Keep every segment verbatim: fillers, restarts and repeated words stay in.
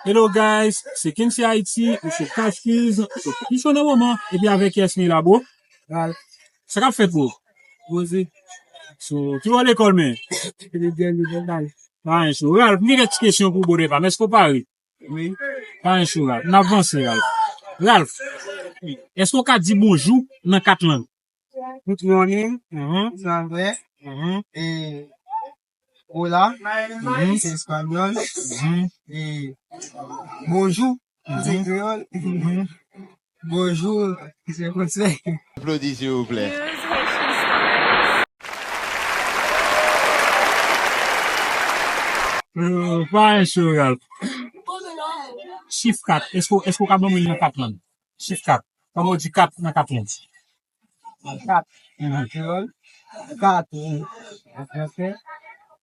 Hello guys, se Kency Haiti, ou sou Cash Keys, ou sou Pichon nan moman, epi avèk Yasmin Labo. Ralph. Sa k ap fèt pou ou? Poze. So, ki bò lekòl men? Se le dènye lekòl. Pa gen cho. Ralph, m gen kèk ti kesyon pou ou, bro, pa, men èske w pare? Wi. Pa gen cho, Ralph. N ap vanse, Ralph. Ralph, èske w ka di bonjou nan kat lang? Good morning, Mhm. Sa va? Mhm. E, hola, Mhm. Se espanyòl. Mhm. E, bonjou, se Mhm. kreyòl. Mhm. Bonjou, se fransè. Aplodi, silvouplè. Euh, pa gen cho, Ralph. Chif kat, èske, èske w ka ban mwen nan kat lang? Chif kat. Kòman w di kat nan kat lang? Kat, Mhm. an kreyòl, kato, an fransè,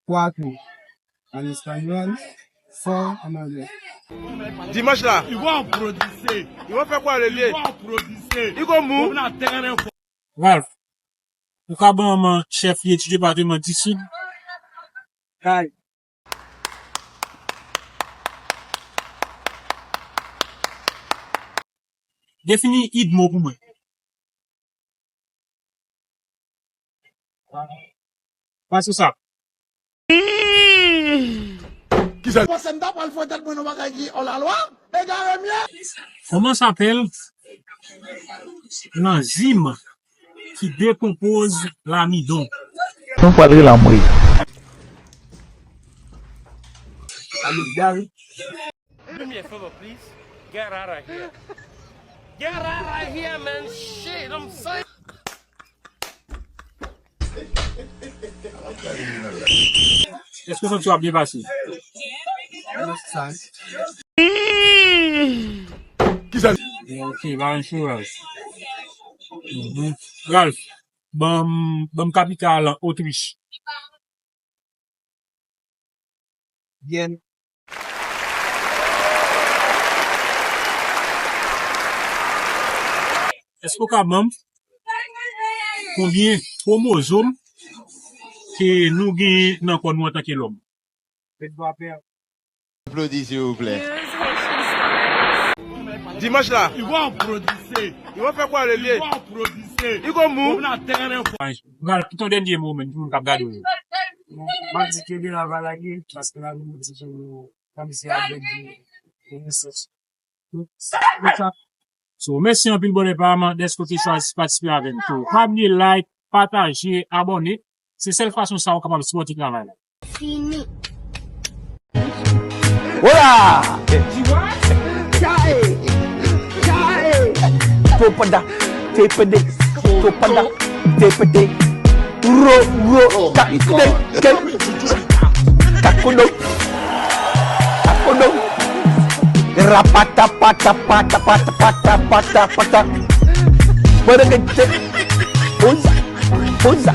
kuatro, an espanyòl, san, an anglè. Dimanch la. Ils vont en producer. Ils vont faire quoi, le lieu? Ils vont en producer. Ils vont mou. Ralph, ou ka ban mwen chèf lye di depatman di Sid? Kay. Defini id mo pou mwen. Pase sa. Kisa? Panse m ta pral fè tèt mwen nan bagay ki hors la loi? Egare m ye. Kòman sa apèl? Lanzim ki dekonpoz lamidon. Nou pral rele anmwe. Amigdal. Do me a favor, please. Get out of here. Get out of here, man. Shit, I'm saying. Èske w santi w ap byen pase? Kisa? Ok, pa gen cho, Ralph. Mhm. Ralph, ban m, ban m kapital Otrich. Vienne. Èske w ka ban m konbyen kwomozòm ke nou genyen nan kò nou antanke lòm? Aplodi, silvouplè. Dimanch la. Ils vont en producer. Ils vont faire quoi, le lieu? Ils vont en producer. Ils vont mou. Ralph, ki ton dènye mo, menm, pou moun k ap gade w yo? Bon, m ap di ke de la va lage, paske la nou di ke nou kòmsi avèk de, de resous. Tout sa, tout sa. So, mèsi anpil, brother pa m, dèske w te chwazi patisipe avè m. So, pa bliye like, pataje, abòne. Se sèl fason sa ou kapab sipòte travay la. Fini. Hola! Chae! Chae! Topada, tepede, topada, tepede. Ro, ro, ta, de, ke. Takodo. Takodo. Rapata, pata, pata, pata, pata, pata, pata. Bada, ke, te. Oza, oza.